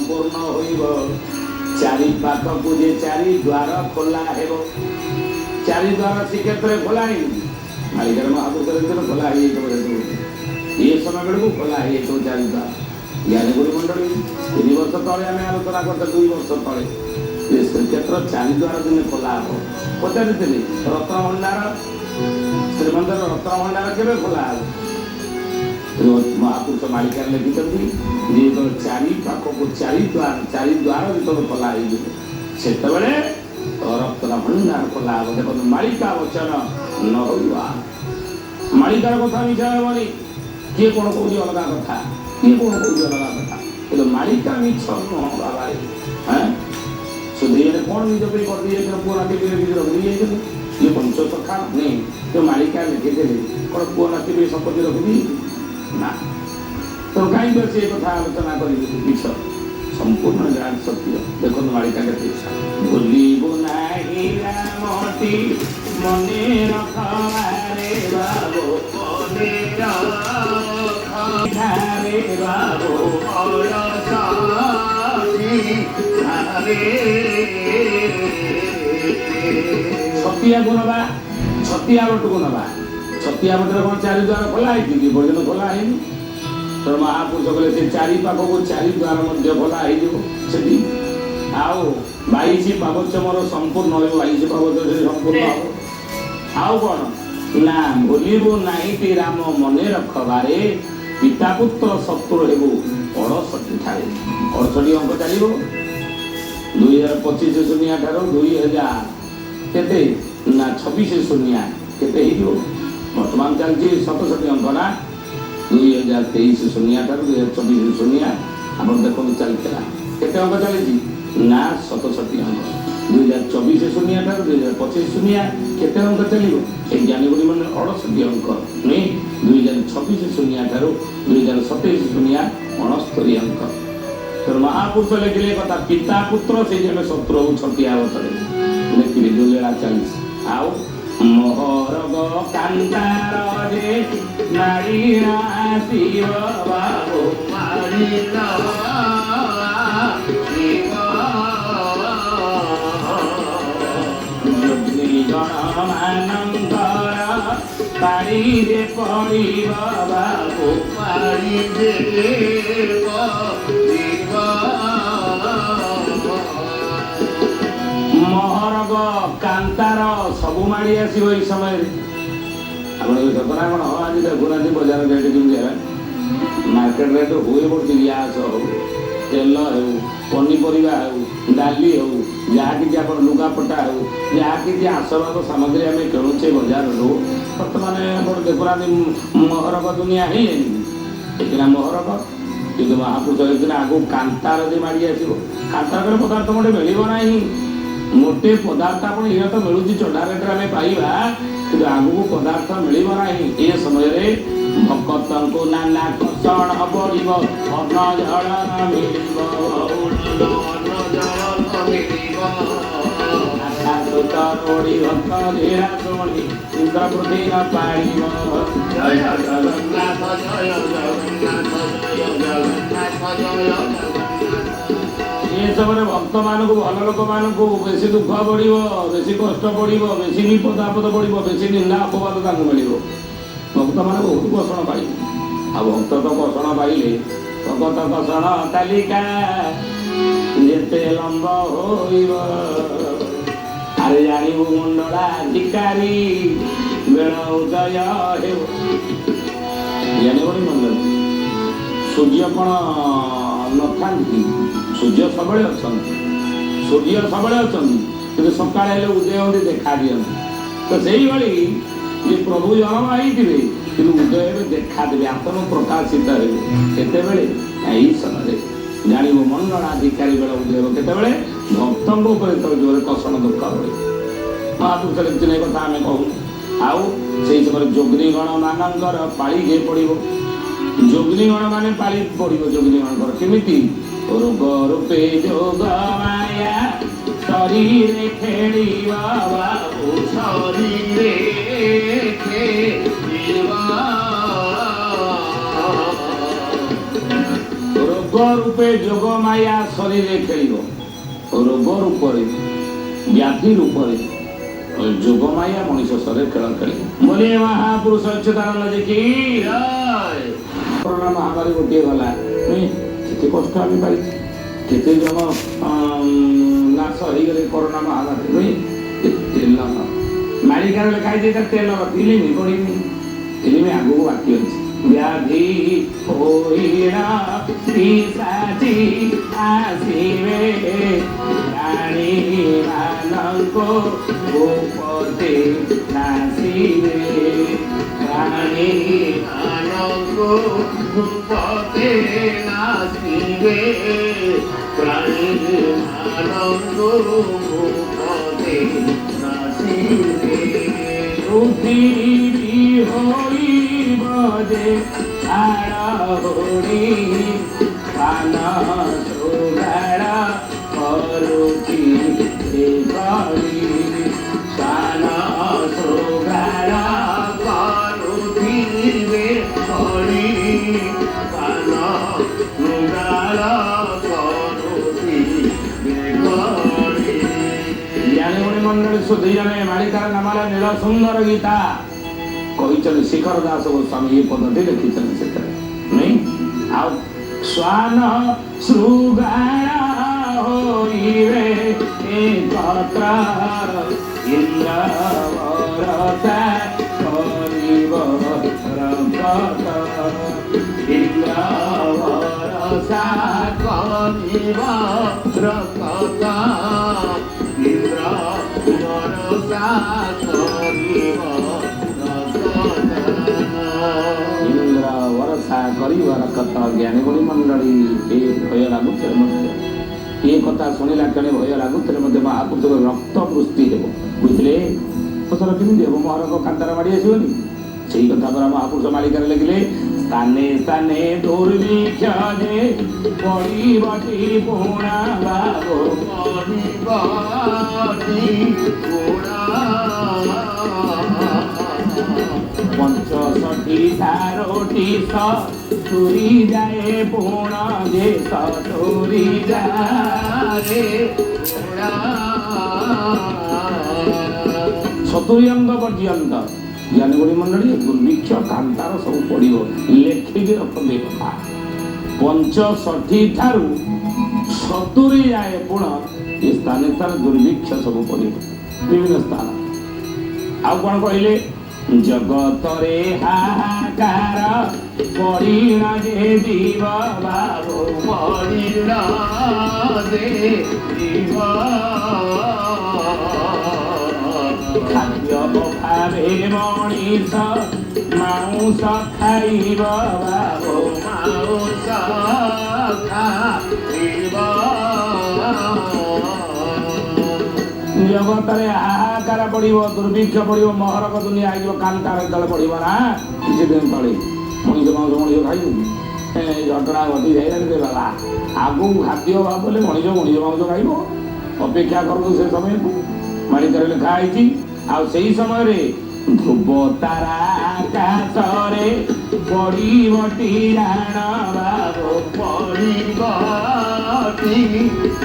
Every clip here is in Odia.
ସମ୍ପୂର୍ଣ୍ଣ ହୋଇବ, ଚାରି ପାଖକୁ ଯେ ଚାରି ଦ୍ୱାର ଖୋଲା ହେବ। ଚାରି ଦ୍ୱାର ଶ୍ରୀକ୍ଷେତ୍ରରେ ଖୋଲା ହେଇନି। ମାଳିକାର ମହାପୁରୁଷ ଖୋଲା ହେଇଯାଇଥିବ ସେତେବେଳକୁ, ଏ ସମୟ ବେଳକୁ ଖୋଲା ହେଇଯାଇଥିବ ଚାରି ଦ୍ୱାର। ଜ୍ଞାନଗୁରି ମଣ୍ଡଳୀ, 3 ବର୍ଷ ତଳେ ଆମେ ଆଲୋଚନା କରିଥିଲେ, 2 ବର୍ଷ ତଳେ, ଯେ ଶ୍ରୀକ୍ଷେତ୍ର ଚାରି ଦ୍ୱାର ଦିନେ ଖୋଲା ହବ। ପଚାରିଥିଲି, ରତ୍ନଭଣ୍ଡାର, ଶ୍ରୀମନ୍ଦିର ରତ୍ନଭଣ୍ଡାର କେବେ ଖୋଲା ହବ? ମହାପୁରୁଷ ମାଳିକାରେ ଲେଖିଛନ୍ତି ଯେ ଯେତେବେଳେ ଚାରି ପାଖକୁ ଚାରି ଦ୍ୱାର, ଚାରି ଦ୍ୱାର ଯେତେବେଳେ ଖୋଲା ହେଇଯିବ, ସେତେବେଳେ ରତ୍ନ ଭଣ୍ଡାର ଖୋଲା ହବ। ଦେଖନ୍ତୁ, ମାଳିକା ବଚନ ନ ହୋଇବା, ମାଳିକାର କଥା ମିଛ ହେବନି। କିଏ କ'ଣ କହୁଛି ଅଲଗା କଥା, କିଏ କ'ଣ କହୁଛି ଅଲଗା କଥା, କିନ୍ତୁ ମାଳିକା ମିଛ ନୁହଁ ବାବାରେ। ହଁ, ସୁଧେଇମାନେ କ'ଣ ନିଜ ପାଇଁ କରିଦେଇ ଯାଇଛନ୍ତି? ପୁଅ ନାତି କିଛି ରଖିଦେଇ ଯାଇଛନ୍ତି। ଇଏ ପଞ୍ଚସଖା ମାନେ ଯୋଉ ମାଳିକା ଲେଖିଥିଲେ, କ'ଣ ପୁଅ ନାତି ପାଇଁ ସମ୍ପତ୍ତି ରଖିଦେଇ ନା? ତେଣୁ କାହିଁକି ଅଛି ଏ କଥା ଆଲୋଚନା କରିବି? ମିଛ ସମ୍ପୂର୍ଣ୍ଣ ନିରାଟ ସତ୍ୟ। ଦେଖନ୍ତୁ ମାଳିକା କେତେ। ଭୁଲିବୁ ନାହିଁ ରାମଟି ମନେ ରଖରେ ବାବୁ, ମନେ ରଖ ଠାରେ ବାବୁ, ଅଳସଟି ଠାରେ। ଛତିଆକୁ ନବା, ଛତିଆ ବଟକୁ ନବା। ଛତିଆ ବଟରେ କ'ଣ ଚାରି ଦ୍ୱାର ଖୋଲା ହେଇଛି କି? ପର୍ଯ୍ୟନ୍ତ ଖୋଲା ହେଇନି। ତେଣୁ ମହାପୁରୁଷ କହିଲେ, ସେ ଚାରି ପାଖକୁ ଚାରି ଦ୍ୱାର ମଧ୍ୟ ଖୋଲା ହେଇଯିବ ସେଠି। ଆଉ 22 ପାବଚ୍ୟ ମୋର ସମ୍ପୂର୍ଣ୍ଣ ହେବ, 22 ପାବଚ୍ୟ ସେ ସମ୍ପୂର୍ଣ୍ଣ ହବ। ଆଉ କ'ଣ ନା, ଭୁଲିବୁ ନାହିଁ ରାମ ମନେ ରଖବାରେ, ପିତା ପୁତ୍ର ଶତ୍ରୁ ହେବୁ 68 ଠାରେ। 68 ଅଙ୍କ ଚାଲିବ। 2025 ଶୂନ୍ୟ ଠାରୁ 2000 କେତେ ନା 26 ଶୂନ୍ୟ କେତେ ହେଇଯିବ? ବର୍ତ୍ତମାନ ଚାଲିଛି 67 ଅଙ୍କ ନା? 2023 ଶୂନ୍ୟ ଠାରୁ 2024 ଶୂନ୍ୟ ଆପଣ ଦେଖନ୍ତୁ ଚାଲିଥିଲା, କେତେ ଅଙ୍କ ଚାଲିଛି ନା 67 ଅଙ୍କ। 2024 ଶୂନ୍ୟ ଠାରୁ 2025 ଶୂନ୍ୟ କେତେ ଅଙ୍କ ଚାଲିବ? ଏଇ ଜ୍ଞାନୀଗୁଣି ମାନେ, 68 ଅଙ୍କ ନୁହେଁ? 2026 ଶୂନ୍ୟ ଠାରୁ 2027 ଶୂନ୍ୟ 69 ଅଙ୍କ। ତେଣୁ ମହାପୁରୁଷ ଲେଖିଲେ କଥା, ପିତା ପୁତ୍ର ସେଇ ଆମେ ଶତ୍ରୁ ହଉ ଛତିଆ ବଟରେ। ଦେଖିବେ ଯୋଉ ଲୀଳା ଚାଲିଛି। ଆଉ ମହରଗ କାନ୍ତାର ଯେ ନାରୀ ଆସିବ ବାବୁ, ମାରି ଆସିବ। ଗଣ ମାନଙ୍କର ପାଳିରେ ପଡ଼ିବ ବାବୁ, ପାଳି ପଡ଼ିବ। ମହରଗ କାନ୍ତାର ସବୁ ମାଡ଼ି ଆସିବ ଏଇ ସମୟରେ। ଆପଣ ସତ ନା କ'ଣ? ହଁ, ଆଜି ଦେଖୁନାହାନ୍ତି ବଜାର ରେଟ୍ କେମିତି ହେଲା? ମାର୍କେଟ ରେଟ୍ ହୁଏ ପଡ଼ୁଛି। ଗ୍ୟାସ୍ ହଉ, ତେଲ ହେଉ, ପନିପରିବା ହେଉ, ଡାଲି ହେଉ, ଯାହା କିଛି ଆପଣ ଲୁଗାପଟା ହେଉ, ଯାହା କିଛି ଆସବାବ ସାମଗ୍ରୀ ଆମେ କିଣୁଛେ ବଜାରରୁ, ବର୍ତ୍ତମାନ ଆପଣ ଦେଖୁନାହାନ୍ତି ମହରଗ ଦୁନିଆ ହେଇଯାଇନି? ଏକିନା ମହରଗ। କିନ୍ତୁ ମହାପୁରୁଷ ହେଇକିନା ଆଗକୁ କାନ୍ତାର ଯେ ମାଡ଼ି ଆସିବ, କାନ୍ତାର ପଦାର୍ଥ ମୋଟେ ମିଳିବ ନାହିଁ। ମୋଟେ ପଦାର୍ଥ ଆପଣ ଇଏ ତ ମିଳୁଛି ଚଢ଼ା ରେଟ୍ରେ ଆମେ ପାଇବା, କିନ୍ତୁ ଆଗକୁ ପଦାର୍ଥ ମିଳିବ ନାହିଁ। ଏ ସମୟରେ ଭକ୍ତଙ୍କୁ ନାନା କଷଣ ପଡ଼ିବ, ଅନ୍ନ ଜଳ ନ ମିଳିବ। ଅନ୍ନ ଜଳ ନ ମିଳିବ। ଆକାଶ ରୋଡ଼ି ଭକ୍ତ ଧୀରା ଶୁଣି ଇନ୍ଦ୍ର ପୃଥ୍ୱୀ ନ ପାଳିବ। ଜୟ ଜଗନ୍ନାଥ, ଜୟ ଜଗନ୍ନାଥ, ଜୟ ଜଗନ୍ନାଥ, ଜୟ ଜଗନ୍ନାଥ। ଏସବୁରେ ଭକ୍ତମାନଙ୍କୁ, ଭଲ ଲୋକମାନଙ୍କୁ ବେଶୀ ଦୁଃଖ ପଡ଼ିବ, ବେଶୀ କଷ୍ଟ ପଡ଼ିବ, ବେଶୀ ବିପଦ ଆପଦ ପଡ଼ିବ, ବେଶୀ ନିନ୍ଦା ଅପବାଦ ତାଙ୍କୁ ମିଳିବ। ଭକ୍ତମାନେ ବହୁତ କଷଣ ପାଇବେ। ଆଉ ଭକ୍ତ ତ କଷଣ ପାଇଲେ, ଭଗତ କଷଣ ତାଲିକା ଯେତେ ଲମ୍ବ ହୋଇବ, ଆରେ ଜାଣିବୁ ମଣ୍ଡଳାଧିକାରୀ ବେଳ ଉଦୟ ହେବ। ଜାଣିବନି ମଣ୍ଡଳ, ସୂର୍ଯ୍ୟ କ'ଣ ନଥାନ୍ତି? ସୂର୍ଯ୍ୟ ସବୁବେଳେ ଅଛନ୍ତି, ସୂର୍ଯ୍ୟ ସବୁବେଳେ ଅଛନ୍ତି, କିନ୍ତୁ ସକାଳେ ହେଲେ ଉଦୟ ହୁଅନ୍ତି, ଦେଖା ଦିଅନ୍ତି। ତ ସେଇଭଳି ଯେ ପ୍ରଭୁ ଜନ୍ମ ହେଇଥିବେ, କିନ୍ତୁ ଉଦୟ ହେବେ, ଦେଖା ଦେବେ, ଆତ୍ମ ପ୍ରକାଶିତ ହେବେ କେତେବେଳେ? ଏଇ ସମୟରେ ଜାଣିବ ମଣ୍ଡଳାଧିକାରୀ ବେଳ ଉଦୟ ହେବ। କେତେବେଳେ? ଭକ୍ତଙ୍କ ଉପରେ ଯେତେବେଳେ ଜୋରେ କଷଣ ଦୁଃଖ ପଡ଼ିବ। ମହାପୁରୁଷ ଲେଖିଛନ୍ତି, ଏ କଥା ଆମେ କହୁନୁ। ଆଉ ସେଇ ସମୟରେ ଯୋଗିନୀଗଣ ମାନଙ୍କର ପାଳି ଯେ ପଡ଼ିବ, ଯୋଗିନୀଗଣ ମାନେ ପାଳି ପଡ଼ିବ ଯୋଗିନୀଗଣଙ୍କର। କେମିତି? ରୋଗ ରୂପେ ଯୋଗ ମାୟା ଶରୀରେ ଖେଳିବ ବାବୁ, ଶରୀରେ ଖେଳିବ। ରୋଗ ରୋଗ ରୂପେ ଯୋଗ ମାୟା ଶରୀରେ ଖେଳିବ। ରୋଗ ରୂପରେ, ବ୍ୟାଧି ରୂପରେ ଯୋଗ ମାୟା ମଣିଷ ଶରୀରେ ଖେଳ ଖେଳିବ। ବୋଲେ ମହାପୁରୁଷ ଅଚ୍ୟୁତାନନ୍ଦ जी की। ଜୟ। କରୋନା ମହାମାରୀ ଗୋଟିଏ ଗଲା, ନୁହେଁ? କେତେ କଷ୍ଟ ଆମେ ପାଇଛୁ, କେତେ ଜଣ ନାଶ ହେଇଗଲେ କରୋନା ମହାମାରୀ, ନୁହେଁ? ଏ ତେଲ ମାଳିକାରେ ଲେଖା ହେଇଛି, ଏଇଟା ତେଲର ଫିଲ୍ମ ପଡ଼ିନି, ଫିଲ୍ମ ଆଗକୁ ବାକି ଅଛି। ବ୍ୟାଧି ହୋଇଣ ପିଶାଚୀ ଆସିବେ, ପ୍ରାଣୀ ମାନଙ୍କୁ ଭୂପତି ନାଶିବେ, ପ୍ରାଣୀ ମାନଙ୍କୁ ଭୂପତେ ନାଶିବେ, ପ୍ରାଣୀ ମାନଙ୍କୁ ଭୂପତେ ନାଶିବେ। ପୃଥିବୀ ହୋଇବ ଯେ ହାଡ଼ହୁଡ଼ି, ପାନ ଶୃଗାଳ କରୁଛି କଳି, ଶ୍ୱାନ ଶୃଗାଳ କରୁଥିବେ କଳି, ପାନ ମୃଗାଳ କରୁଥିବେ କଳି। ଜ୍ଞାନୀଗୁଣି ମଣ୍ଡଳୀ ସୁଧୀ ଜଣେ ମାଳିକାର ନାମରେ ନୀଳ ସୁନ୍ଦର ଗୀତା କହିଛନ୍ତି। ଶିଖର ଦାସ ଗୋସ୍ୱାମୀ ଏ ପଦଟି ଲେଖିଛନ୍ତି ସେଥିରେ, ନାଇଁ? ଆଉ ଶ୍ୱାନ ଶୃଗାଳ ହୋଇବେ ଏକତ୍ର, ଇନ୍ଦ୍ର ବରଷା କରିବ ରକତ, ଇନ୍ଦ୍ର ବରଷା କରିବ ରକତ, ଇନ୍ଦ୍ର ବରଷା କରିବ ରକତ। ଇନ୍ଦ୍ର ବରଷା କରିବ ରକତ। ଜ୍ଞାନୀଗୁଣି ମଣ୍ଡଳୀ, ଏ ଭୟ ଲାଗୁଥିଲେ ମଧ୍ୟ, ଏ କଥା ଶୁଣିଲା କ୍ଷଣି ଭୟ ଲାଗୁଥିଲେ ମଧ୍ୟ ମହାପୁରୁଷଙ୍କ ରକ୍ତ ବୃଷ୍ଟି ହେବ, ବୁଝିଲେ? ଫସଲ କେମିତି ହେବ? ମହରକ କାନ୍ତାର ମାଡ଼ି ଆସିବନି? ସେଇ କଥା ପରା ମହାପୁରୁଷ ମାଳିକାରେ ଲେଖିଲେ, ସ୍ଥାନେ ସ୍ଥାନେ ଦୁର୍ଭିକ୍ଷ ଯେ ପଡ଼ିବଟି ପୁଣା ବାବୁ। ପଡ଼ିବଟି ଗୁଣା। 65 ଠାରୋଟି 70 ଯାଏ ପୁଣ ଯେ 70 ଯାଏ ଗୁଣା। 70 ଅଙ୍ଗ ପର୍ଯ୍ୟନ୍ତ, ଜ୍ଞାନଗୁଣି ମଣ୍ଡଳୀ, ଦୁର୍ଭିକ୍ଷ କାନ୍ତାର ସବୁ ପଡ଼ିବ। ଲେଖିକି ରଖନ୍ତୁ ଏ କଥା। 65 ଠାରୁ 70 ଯାଏ ପୁଣ ଏ ସ୍ଥାନେ ସ୍ଥାନେ ଦୁର୍ଭିକ୍ଷ ସବୁ ପଡ଼ିବ, ବିଭିନ୍ନ ସ୍ଥାନ। ଆଉ କଣ କହିଲେ? ଜଗତରେ ହାହାକାର ପଡ଼ିଣ ଯେ ଜୀବ ବାବୁ। ପଡ଼ିଣ ଯେ ଜୀବ। ଖାଦ୍ୟ ଅଭାବେ ମଣିଷ ମାଉଁସ ଖାଇବ ବାବୁ। ମାଉଁସ ଖାଇବ। ଜଗତରେ ହାହାକାର ପଡ଼ିବ, ଦୁର୍ଭିକ୍ଷ ପଡ଼ିବ, ମହରକ ଦୁନିଆ ହେଇଯିବ, କାନ୍ତାର ଯେତେବେଳେ ପଡ଼ିବ ନା, କିଛି ଦିନ ତଳେ ମଣିଷ ମାଉଁସ ମଣିଷ ଖାଇବ କି? ଏ ଘଟଣା ଘଟି ଯାଇଲାଣି ବାବା। ଆଗକୁ ଖାଦ୍ୟ ଅଭାବ ହେଲେ ମଣିଷ ମଣିଷ ମାଉଁସ ଖାଇବ। ଅପେକ୍ଷା କରନ୍ତୁ ସେ ସମୟକୁ, ମାଳିକାରେ ଲେଖା ହେଇଛି। ଆଉ ସେଇ ସମୟରେ ଧ୍ରୁବ ତାରା ଆକାଶରେ ପଡ଼ିବଟି ଜାଣ ବାବୁ। ପଡ଼ିବଟି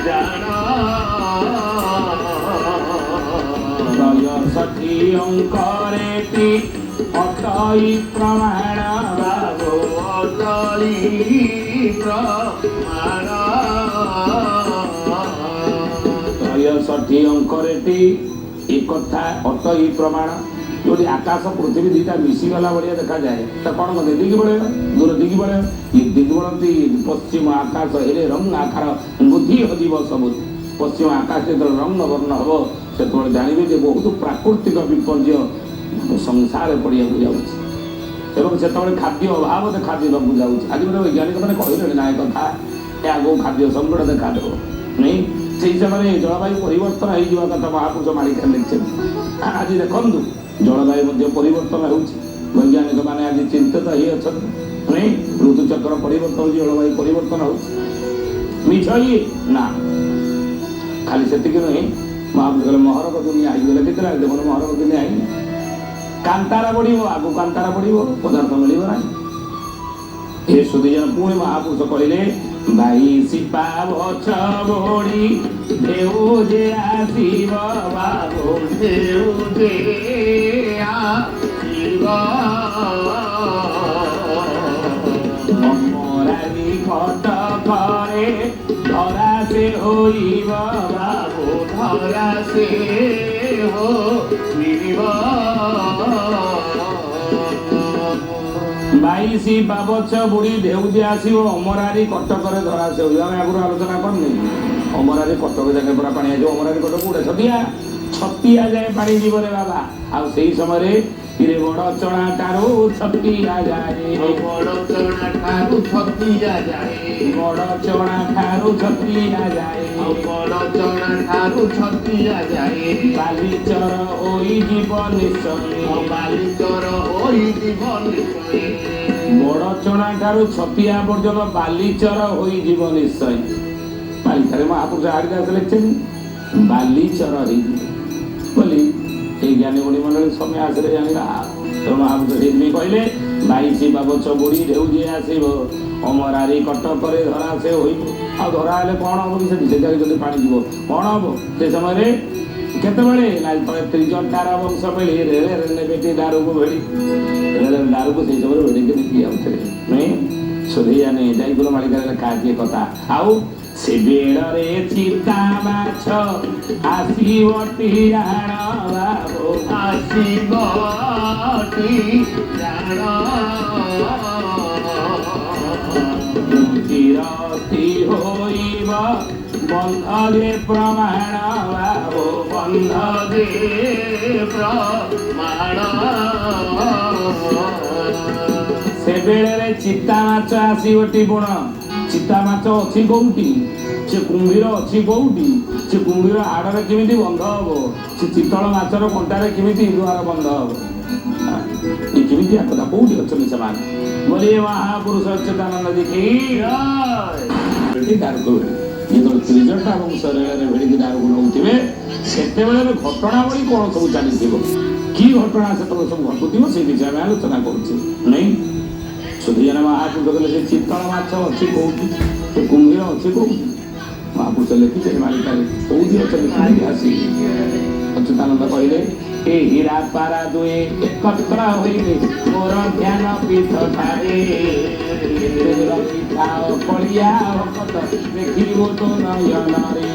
ଜାଣ। 63 ଅଙ୍କରେଟି ଅଟଇ ପ୍ରମାଣ ବାବୁ। ଅଟଇ ପ୍ରମାଣ। 63 ଅଙ୍କରେଟି ଏ କଥା ଅଟଇ ପ୍ରମାଣ। ଯୋଉଠି ଆକାଶ ପୃଥିବୀ ଦିଟା ମିଶିଗଲା ଭଳିଆ ଦେଖାଯାଏ, ତା କଣ କହନ୍ତି? ଦିଗବଳୟ, ଦୂର ଦିଗବଳୟ। ଇଏ ଦିଗବଳନ୍ତି ପଶ୍ଚିମ ଆକାଶ ହେଲେ ରଙ୍ଗ ଆକାର ବୁଦ୍ଧି ହଜିବ ସବୁ। ପଶ୍ଚିମ ଆକାଶ ଯେତେବେଳେ ରଙ୍ଗ ବର୍ଣ୍ଣ ହବ, ସେତେବେଳେ ଜାଣିବେ ଯେ ବହୁତ ପ୍ରାକୃତିକ ବିପର୍ଯ୍ୟୟ ସଂସାରରେ ପଡ଼ିବାକୁ ଯାଉଛି ଏବଂ ସେତେବେଳେ ଖାଦ୍ୟ ଅଭାବ ଦେଖାଦେବାକୁ ଯାଉଛି। ଆଜି ମଧ୍ୟ ବୈଜ୍ଞାନିକ ମାନେ କହିଲେଣି ନା ଏ କଥା, ଏ ଆଗକୁ ଖାଦ୍ୟ ସଙ୍କଟ ଦେଖାଦେବ, ନାଇଁ? ସେଇ ସମୟରେ ଜଳବାୟୁ ପରିବର୍ତ୍ତନ ହେଇଯିବା କଥା ମହାପୁରୁଷ ମାଳିକା ଲେଖିଛନ୍ତି। ଆଜି ଦେଖନ୍ତୁ ଜଳବାୟୁ ମଧ୍ୟ ପରିବର୍ତ୍ତନ ହେଉଛି, ବୈଜ୍ଞାନିକ ମାନେ ଆଜି ଚିନ୍ତିତ ହେଇ ଅଛନ୍ତି, ନାଇଁ? ଋତୁଚକ୍ର ପରିବର୍ତ୍ତନ ହେଉଛି, ଜଳବାୟୁ ପରିବର୍ତ୍ତନ ହେଉଛି। ମିଛ ଇଏ ନା? ଖାଲି ସେତିକି ନୁହେଁ, ମହାପୁରୁଷ କହିଲେ ମହରକ ଦୁନିଆ ହେଇଗଲେ କେତେ ଦେଖନ୍ତୁ, ମହରକ ଦୁନିଆ ହେଇନି। କାନ୍ତାର ପଡ଼ିବ, ଆଗକୁ କାନ୍ତାର ପଡ଼ିବ, ପଦାର୍ଥ ମିଳିବ ନାହିଁ। ଏ ସୁଧୀଜନ ପୁଣି ମହାପୁରୁଷ କହିଲେ, 22 ପାବଛ ବୋଡ଼ି ଢେଉ ଯେ ଆସିବ ବାବୁ, ଢେଉ ଯେ ଆସିବ। ଅମରାରୀ କଟକରେ ଧରା ସେ ହୋଇବ ବାବୁ, ଧରା ସେ ହୋଇବ। 22 ପାବଛ ବୁଢ଼ୀ ଢେଉ ଯେ ଆସିବ, ଅମରାରୀ କଟକରେ ଧରା ସେ ହୋଇବ। ଆମେ ଆଗରୁ ଆଲୋଚନା କରିନି? ଅମରାରୀ କଟକ ଯାକେ ପୁରା ପାଣି ଆସିବ। ଅମରାରୀ କଟକ କୋଉଟା? ଛତିଆ, ଛତିଆ ଯାଏ ପାଣି ଯିବ ରେ ବାବା। ଆଉ ସେଇ ସମୟରେ ଇରେ ବଡ ଚଣା ଠାରୁ ଛତିଆ ଯାଏ, ବଡ ଚଣା ଠାରୁ ଛତିଆ ଯାଏ, ବଡ ଚଣା ଠାରୁ ଛତିଆ ଯାଏ, ଆଉ ବଡ ଚଣା ଠାରୁ ଛତିଆ ଯାଏ, ବାଲିଚର ହୋଇଯିବ ନିଶ୍ଚୟ, ଆଉ ବାଲିଚର ହୋଇଯିବ ନିଶ୍ଚୟ। ବଡ ଚଣା ଠାରୁ ଛତିଆ ପର୍ଯ୍ୟନ୍ତ ବାଲିଚର ହୋଇଯିବ ନିଶ୍ଚୟ। ବାଲିଚରେ ମହାପୁରୁଷ ହରିଦାସ ଲେଖିଛନ୍ତି, ବାଲିଚର ହେଇଯିବ ବୋଲି। ଏଇ ଜ୍ଞାନୀ ଗୁଣୀ ମଣ୍ଡଳୀ ସମୟ ଆସିଲେ ଜାଣିବା। ତେଣୁ ମହାପୁରୁଷ ସେଇଥିପାଇଁ କହିଲେ, 22 ବାବଛ ବୁଢ଼ୀ ଢେଉ ଯେ ଆସିବ, ଅମରାରୀ କଟକରେ ଧରା ସେ ହୋଇବ। ଆଉ ଧରା ହେଲେ କ'ଣ ହବ କି ସେଠି? ସେ ଜାଗାରେ ଯଦି ପାଣି ଯିବ କ'ଣ ହବ ସେ ସମୟରେ? କେତେବେଳେ ନା ଯେତେବେଳେ ତ୍ରିଜଟାର ବଂଶ ମିଳି ରେଳରେ ନେବେଟି ଦାରୁକୁ ଭେଡ଼ି, ରେଳରେ ଦାରୁକୁ ସେଇ ସମୟରେ ଭେଡ଼ିକି ନେଇକି ଯାଉଥିଲେ ନୁହେଁ? ସୁଧେଇଆନେ ଯାଇକୁଲ ମାଳିକାରେ ଲେଖା ଅଛି ଏ କଥା। ଆଉ ସେ ବେଳରେ ଚିତା ମାଛ ଆସିବଟି ଆଣ ବାବୁ, ଆସିବଟି ଜାଣ। ଚିରତି ହୋଇବ ବନ୍ଧ ଯେ ପ୍ରମାଣ ବାବୁ, ବନ୍ଧ ଯେ ପ୍ରମାଣ। ସେ ବେଳରେ ଚିତା ମାଛ ଆସିବଟି ବୁଣ। ଚିତା ମାଛ ଅଛି କୋଉଠି? ସେ କୁମ୍ଭୀର ଅଛି କୋଉଠି? ସେ କୁମ୍ଭୀର ହାଡ଼ରେ କେମିତି ବନ୍ଧ ହବ? ସେ ଚିତଳ ମାଛର କଣ୍ଟାରେ କେମିତି ଦୁଆର ବନ୍ଧ ହବ? ଏ କେମିତିଆ କଥା? କୋଉଠି ଅଛନ୍ତି ସେମାନେ? ବୋଲି ମହାପୁରୁଷ ଅଚ୍ୟୁତାନନ୍ଦ ଦେଖି ଦାରୁକୁ ଭିଡ଼ି, ଯେତେବେଳେ ତ୍ରିଜଟା ବଂଶ ରେଳରେ ଭିଡ଼ିକି ଦାରୁକୁ ନଉଥିବେ, ସେତେବେଳେ ଘଟଣାବଳୀ କ'ଣ ସବୁ ଚାଲିଥିବ, କି ଘଟଣା ସେତେବେଳେ ସବୁ ଘଟୁଥିବ, ସେଇ ବିଷୟ ଆମେ ଆଲୋଚନା କରୁଛେ ନାଇଁ? ସୁଧୀଜନ ମହାପୁରୁଷ କହିଲେ, ସେ ଚିତଳ ମାଛ ଅଛି କୋଉଠି? ସେ କୁମ୍ଭୀର ଅଛି କୋଉଠି? ମହାପୁରୁଷ ଲେଖିଛନ୍ତି ମାଳିକାରେ, କୋଉଠି ଅଛନ୍ତି, କେମିତି ଆସିବେ? ଅଚ୍ୟୁତାନନ୍ଦ କହିଲେ, ଏ ହୀରା ପାରା ଦୁଏ ଏକତ୍ର ହୋଇବେ ମୋର ଧ୍ୟାନ ପୀଠ ଠାରେ, ରଖିଥାଅ କଳିଆ ଭକତ ଦେଖିବୁ ତୋ ନୟନରେ।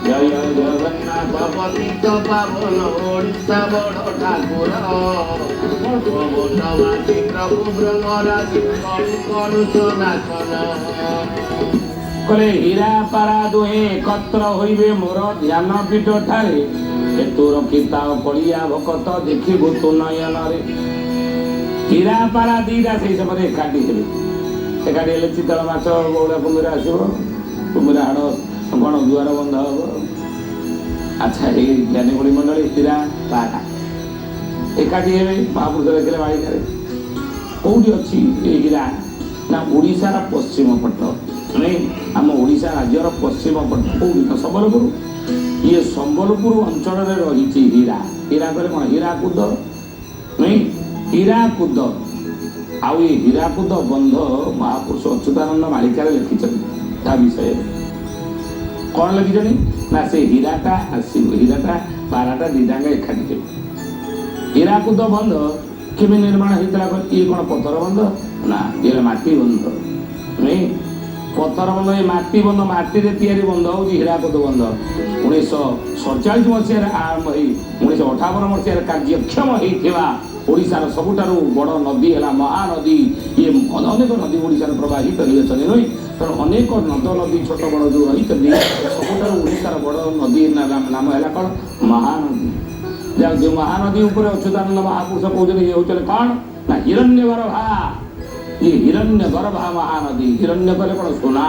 ଜୟ ଜଗନ୍ନାଥ। ପତିତ ପାବନ ଓଡ଼ିଶା ବଡ଼ ଠାକୁର, ଭୋଟବାସୀ ପ୍ରଭୁ ବ୍ରହ୍ମରାଜି କଳୁ କଳୁଷ ନାଶନ। କହିଲେ, ହୀରା ପାରା ଦୁହେଁ ଏକତ୍ର ହୋଇବେ ମୋର ଧ୍ୟାନ ପୀଠ ଠାରେ, ହେତୁ ରଖିଥାଅ କଳିଆ ଭକତ ଦେଖିବୁ ତୁ ନୟନରେ। ହୀରା ପାରା ଦିଟା ସେଇ ସମୟରେ ଏକାଠି ହେବେ। ଏକାଠି ହେଲେ ଚିତଳ ମାଛ ବଉଳା କୁମ୍ଭୀର ଆସିବ, କୁମ୍ଭୀର ହାଡ଼ କ'ଣ ଦୁଆର ବନ୍ଧ ହବ। ଆଚ୍ଛା, ଏଇ ଜ୍ଞାନୀ ଗୁଣୀ ମଣ୍ଡଳୀ, ହୀରା ପାରା ଏକାଠି ହେବେ ମହାପୁରୁଷ ଲେଖିଲେ ମାଳିକାରେ। କୋଉଠି ଅଛି ଏ ହୀରା? ନା ଓଡ଼ିଶାର ପଶ୍ଚିମ ପଟ ନାଇଁ, ଆମ ଓଡ଼ିଶା ରାଜ୍ୟର ପଶ୍ଚିମ ପଟ। କୋଉଠି? ନା ସମ୍ବଲପୁର। ଇଏ ସମ୍ବଲପୁର ଅଞ୍ଚଳରେ ରହିଛି ହୀରା। ହୀରା କହିଲେ କ'ଣ? ହୀରାକୁଦ ନାଇଁ? ହୀରାକୁଦ। ଆଉ ଏ ହୀରାକୁଦ ବନ୍ଧ ମହାପୁରୁଷ ଅଚ୍ୟୁତାନନ୍ଦ ମାଳିକାରେ ଲେଖିଛନ୍ତି। ତା ବିଷୟରେ କ'ଣ ଲେଖିଛନ୍ତି? ନା ସେ ହୀରାଟା ଆସିବ, ହୀରାଟା ପାରାଟା ଦିଟାଙ୍କ ଏକାଠି ହେବେ। ହୀରାକୁଦ ବନ୍ଧ କେବେ ନିର୍ମାଣ ହେଇଥିଲା? ଇଏ କ'ଣ ପଥର ବନ୍ଧ? ନା, ଇଏ ମାଟି ବନ୍ଧ ନାଇଁ, ପଥର ବନ୍ଧ। ଏ ମାଟି ବନ୍ଧ, ମାଟିରେ ତିଆରି ବନ୍ଧ ହେଉଛି ହୀରାକୁଦ ବନ୍ଧ। 1947 ମସିହାରେ ଆରମ୍ଭ ହେଇ 1958 ମସିହାରେ କାର୍ଯ୍ୟକ୍ଷମ ହେଇଥିବା ଓଡ଼ିଶାର ସବୁଠାରୁ ବଡ଼ ନଦୀ ହେଲା ମହାନଦୀ। ଇଏ ଅନେକ ନଦୀ ଓଡ଼ିଶାରେ ପ୍ରବାହିତ ହେଇଅଛନ୍ତି ନୁହେଁ? ତେଣୁ ଅନେକ ନଦ ନଦୀ ଛୋଟ ବଡ଼ ଯେଉଁ ରହିଛନ୍ତି, ସବୁଠାରୁ ଓଡ଼ିଶାର ବଡ଼ ନଦୀ ନାମ ହେଲା କ'ଣ? ମହାନଦୀ। ଯାହା ଯେଉଁ ମହାନଦୀ ଉପରେ ଅଚ୍ୟୁତାନନ୍ଦ ମହାପୁରୁଷ କହୁଛନ୍ତି, ଇଏ ହେଉଛନ୍ତି କ'ଣ? ନା ହିରଣ୍ୟ ଗର୍ଭା। ଇଏ ହିରଣ୍ୟ ଗର୍ଭା ମହାନଦୀ। ହିରଣ୍ୟ କହିଲେ କ'ଣ? ସୁନା।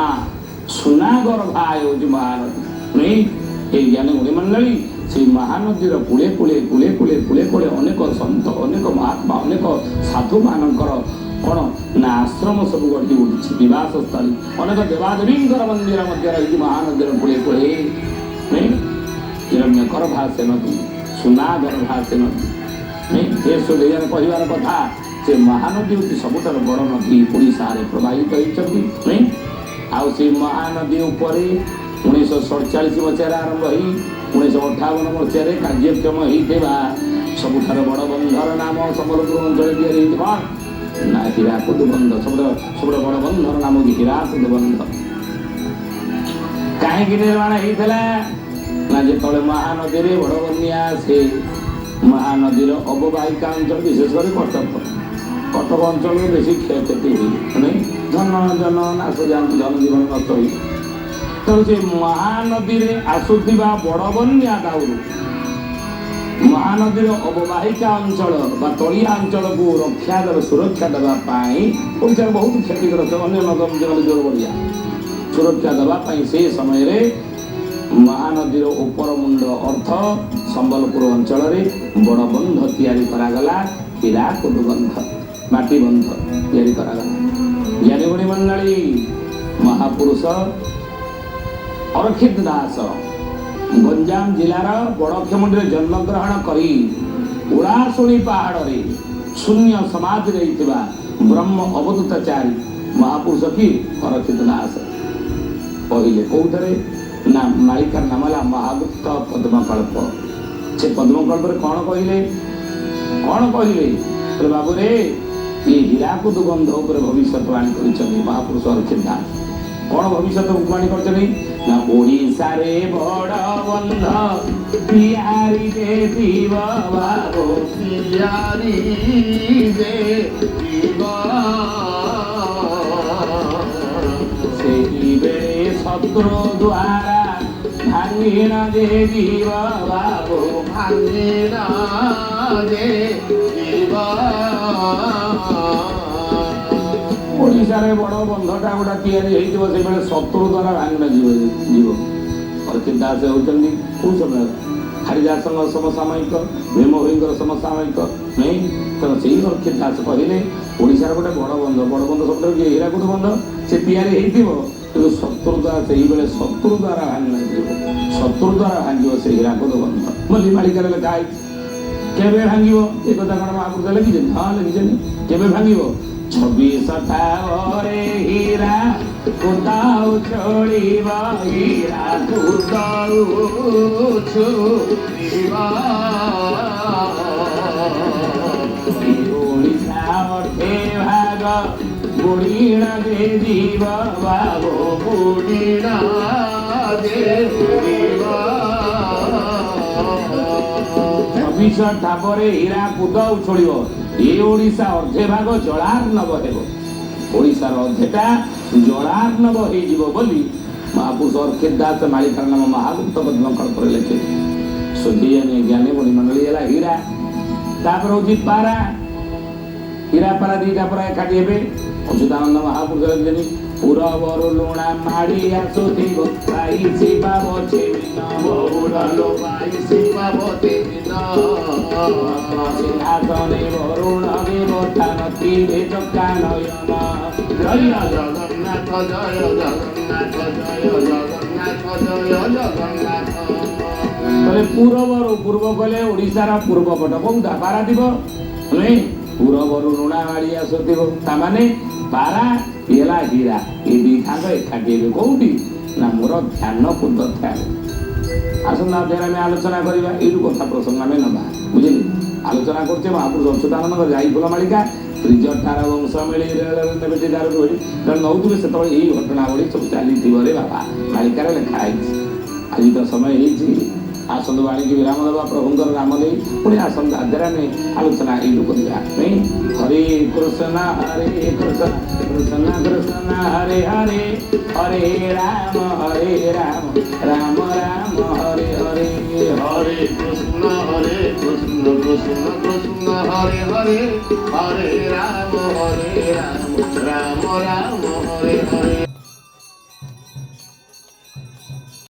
ସୁନା ଗର୍ଭା ହେଉଛି ମହାନଦୀ ନୁହେଁ? ଏଇ ଜ୍ଞାନୀ ଗୁଣୀ ମଣ୍ଡଳୀ, ସେଇ ମହାନଦୀର କୂଳେ କୂଳେ କୂଳେ କୂଳେ କୂଳେ କୂଳେ ଅନେକ ସନ୍ଥ, ଅନେକ ମହାତ୍ମା, ଅନେକ ସାଧୁମାନଙ୍କର କ'ଣ ନା ଆଶ୍ରମ ସବୁ ଗଢ଼ି ଉଠିଛି, ନିବାସସ୍ଥଳୀ। ଅନେକ ଦେବାଦେବୀଙ୍କର ମନ୍ଦିର ମଧ୍ୟ ରହିଛି ମହାନଦୀର କୂଳେ କୂଳେ ନାଇଁ? ହିରଣ୍ୟ ଗର୍ଭା ସେ ନଦୀ, ସୁନା ଗର୍ଭା ସେ ନଦୀ ନାଇଁ? ଏ ସୁଧେଇଆର କହିବାର କଥା, ସେ ମହାନଦୀ ହେଉଛି ସବୁଠାରୁ ବଡ଼ ନଦୀ, ଓଡ଼ିଶାରେ ପ୍ରବାହିତ ହେଇଛନ୍ତି ନାଇଁ? ଆଉ ସେ ମହାନଦୀ ଉପରେ 1947 ମସିହାରେ ଆରମ୍ଭ ହେଇ 1958 ମସିହାରେ କାର୍ଯ୍ୟକ୍ଷମ ହେଇଥିବା ସବୁଠାରୁ ବଡ଼ ବନ୍ଧର ନାମ ସମ୍ବଲପୁର ଅଞ୍ଚଳରେ ତିଆରି ହେଇଛି କ'ଣ ନା ହୀରାକୁଦ ବନ୍ଧ। ସବୁଠାରୁ ବଡ଼ ବନ୍ଧର ନାମ ହେଉଛି ହୀରାକୁଦ ବନ୍ଧ। କାହିଁକି ନିର୍ମାଣ ହେଇଥିଲା ନା ଯେତେବେଳେ ମହାନଦୀରେ ବଡ଼ ବନ୍ୟା ଆସେ, ମହାନଦୀର ଅବବାହିକା ଅଞ୍ଚଳ ବିଶେଷ କରି କଟକ ଅଞ୍ଚଳରେ ବେଶୀ କ୍ଷୟକ୍ଷତି ହୁଏ, ମାନେ ଧନ ଜନ ନାଶ ଯାଆନ୍ତି, ଧନ ଜୀବନ ନଷ୍ଟ ହୁଏ। ତେଣୁ ସେ ମହାନଦୀରେ ଆସୁଥିବା ବଡ଼ ବନ୍ୟା ଦାଉରୁ ମହାନଦୀର ଅବବାହିକା ଅଞ୍ଚଳ ବା ତଳିଆ ଅଞ୍ଚଳକୁ ରକ୍ଷା ଦେବା, ସୁରକ୍ଷା ଦେବା ପାଇଁ ଓଡ଼ିଶାର ବହୁତ କ୍ଷତିଗ୍ରସ୍ତ ଅନ୍ୟ ନଦ ଜୋର ବଢ଼ିଆ ସୁରକ୍ଷା ଦେବା ପାଇଁ ସେ ସମୟରେ ମହାନଦୀର ଉପର ମୁଣ୍ଡ ଅର୍ଥ ସମ୍ବଲପୁର ଅଞ୍ଚଳରେ ବଡ଼ ବନ୍ଧ ତିଆରି କରାଗଲା, ହୀରାକୁଦ ବନ୍ଧ, ମାଟି ବନ୍ଧ ତିଆରି କରାଗଲା। ଜ୍ଞାନୀଗୁଣୀ ମଣ୍ଡଳୀ, ମହାପୁରୁଷ ଅରକ୍ଷିତ ଦାସ ଗଞ୍ଜାମ ଜିଲ୍ଲାର ବଡ଼କ୍ଷମୁଣ୍ଡିରେ ଜନ୍ମଗ୍ରହଣ କରି ଉଳାଶୁଣୀ ପାହାଡ଼ରେ ଶୂନ୍ୟ ସମାଧି ଦେଇଥିବା ବ୍ରହ୍ମ ଅବଧୂତାଚାରୀ ମହାପୁରୁଷ କି ଅରକ୍ଷିତ ଦାସ କହିଲେ କୋଉଥିରେ ନା ମାଳିକାର ନାମ ହେଲା ମହାଗୁପ୍ତ ପଦ୍ମକଳ୍ପ। ସେ ପଦ୍ମକଳ୍ପରେ କ'ଣ କହିଲେ? କ'ଣ କହିଲେ? ବାବୁରେ, ଏ ହୀରାକୁଦ ବନ୍ଧ ଉପରେ ଭବିଷ୍ୟତବାଣୀ କରିଛନ୍ତି ମହାପୁରୁଷ ଅରକ୍ଷିତ ଦାସ। କ'ଣ ଭବିଷ୍ୟତବାଣୀ କରିଛନ୍ତି ନା ଓଡ଼ିଶାରେ ବଡ଼ ବନ୍ଧ ତିଆରି ଯିବ ବାବୁ, ତିଆରି ଯିବ, ସେହି ବେଳେ ଶତ୍ରୁ ଦ୍ୱାରା ଭାଙ୍ଗିଣ ଯେ ଯିବ ବାବୁ, ଭାଙ୍ଗିଣ ଯେ ଯିବ। ଓଡ଼ିଶାରେ ବଡ଼ ବନ୍ଧଟା ଗୋଟା ତିଆରି ହେଇଥିବ, ସେଇବେଳେ ଶତ୍ରୁ ଦ୍ୱାରା ଭାଙ୍ଗିଣ ଯିବ। ଅରକ୍ଷିତ ଦାସ ହେଉଛନ୍ତି କୋଉ ସମୟ? ହରିଦାସଙ୍କ ସମସାମୟିକ, ଭୀମ ଭୋଇଙ୍କର ସମସାମୟିକ ନାଇଁ? ତେଣୁ ସେଇ ଅରକ୍ଷିତ ଦାସ କହିଲେ ଓଡ଼ିଶାର ଗୋଟେ ବଡ଼ ବନ୍ଧ, ବଡ଼ ବନ୍ଧ ସବୁଠାରୁ କିଏ? ହୀରାକୁଦ ବନ୍ଧ, ସେ ତିଆରି ହେଇଥିବ, କିନ୍ତୁ ଶତ୍ରୁ ଦ୍ୱାରା ସେଇବେଳେ ଶତ୍ରୁ ଦ୍ୱାରା ଭାଙ୍ଗି ଯିବ, ଶତ୍ରୁ ଦ୍ୱାରା ଭାଙ୍ଗିବ ସେ ହୀରାକୁଦ ବନ୍ଧ ବୋଲି ମାଳିକାରେ ଲେଖା ହେଇଛି। କେବେ ଭାଙ୍ଗିବ ଏ କଥା କ'ଣ ମହାପୁରୁଷ ଲେଖିଛନ୍ତି? ହଁ ଲେଖିଛନ୍ତି। କେବେ ଭାଙ୍ଗିବ? 26 ରେ ହୀରା କୁଦାଉ ଛୋଡ଼ିବ, ହୀରା କୁଦାଉ ଛୋଡ଼ିବ, ଓଡ଼ିଶା ଅଠେ ଭାଗ ବୁଡ଼ିଣ ଯେ ଯିବ ବାବୁ, ବୁଡ଼ିଣ ଯେ ଯିବ। 26 ଠାବରେ ହୀରାକୁଦ ଉଛୁଳିବ, ଏ ଓଡ଼ିଶା ଅର୍ଧେ ଭାଗ ଜଳାର୍ଣ୍ଣବ ହେବ, ଓଡ଼ିଶାର ଅର୍ଧେଟା ଜଳାର୍ଣ୍ଣବ ହେଇଯିବ ବୋଲି ମହାପୁରୁଷ ଅରକ୍ଷିତ ଦାସ ମାଳିକାର ନାମ ମହାଗୁପ୍ତ ପଦ୍ମକଳ୍ପରେ ଲେଖିଲେ। ସୁଧି ଜ୍ଞାନୀ ମଣି ମଣ୍ଡଳୀ, ହେଲା ହୀରା, ତାପରେ ହଉଛି ପାରା। ହୀରା ପାରା ଦିଟା ପରା ଏକାଠି ହେବେ। ଅଚ୍ୟୁତାନନ୍ଦ ମହାପୁରୁଷ ଲେଖିଛନ୍ତି, ପୂରବରୁ ଲୁଣା ମାଡ଼ି ଆସୁଥିବ 22 ପାବ ଛେମିନ, ବହୁଳ 22 ପାବ ଛେମିନ, ସିଂହାସନେ ବରୁଣ ଦେବତା ନଥିବେ ଚକା ନୟନ। ଜୟ ଜଗନ୍ନାଥ, ଜୟ ଜଗନ୍ନାଥ, ଜୟ ଜଗନ୍ନାଥ, ଜୟ ଜଗନ୍ନାଥ। ତାହେଲେ ପୂରବରୁ, ପୂର୍ବ କହିଲେ ଓଡ଼ିଶାର ପୂର୍ବ ପଟ କୋଉଟା? ପାରାଦୀପ ନୁହେଁ? ପୂରବରୁ ଲୁଣା ମାଡ଼ି ଆସୁଥିବ, ତାମାନେ ପାରା ହେଲା ହୀରା, ଏ ଦିଟାଙ୍କ ଏକାଠି ହେବେ କୋଉଠି ନା ମୋର ଧ୍ୟାନ କୁଦ ଧ୍ୟାନ। ଆସନ୍ତା ଅଧ୍ୟାୟରେ ଆମେ ଆଲୋଚନା କରିବା, ଏଇଠୁ କଥା ପ୍ରସଙ୍ଗ ଆମେ ନେବା, ବୁଝିଲେ? ଆଲୋଚନା କରୁଛେ ମହାପୁରୁଷ ଅଚ୍ୟୁତାନନ୍ଦଙ୍କ ଯାଇ ଫୁଲ ମାଳିକା। ତ୍ରିଜଟାର ବଂଶ ମିଳି ରେଳରେ ନେବେ ଦାରୁକୁ ଭେଟି ଯେତେବେଳେ ନେଉଥିବେ, ସେତେବେଳେ ଏଇ ଘଟଣାବଳୀ ସବୁ ଚାଲିଥିବ ରେ ବାବା, ମାଳିକାରେ ଲେଖା ହେଇଛି। ଆଜି ତ ସମୟ ହେଇଛି, ଆସନ୍ତୁ ବାଣିକି ବିରାମ ଦେବା ପ୍ରଭୁଙ୍କର ନାମ ନେଇ। ପୁଣି ଆସନ୍ତା ଅଧ୍ୟାୟରେ ଆମେ ଆଲୋଚନା ଏଇଠୁ କରିବା ନାଇଁ? ହରେ କୃଷ୍ଣ ହରେ କୃଷ୍ଣ କୃଷ୍ଣ କୃଷ୍ଣ ହରେ ହରେ, ହରେ ରାମ ହରେ ରାମ ରାମ ରାମ ହରେ ହରେ, ହରେ କୃଷ୍ଣ ହରେ କୃଷ୍ଣ କୃଷ୍ଣ କୃଷ୍ଣ ହରେ ହରେ, ହରେ ରାମ ହରେ ରାମ ରାମ ରାମ ହରେ ହରେ।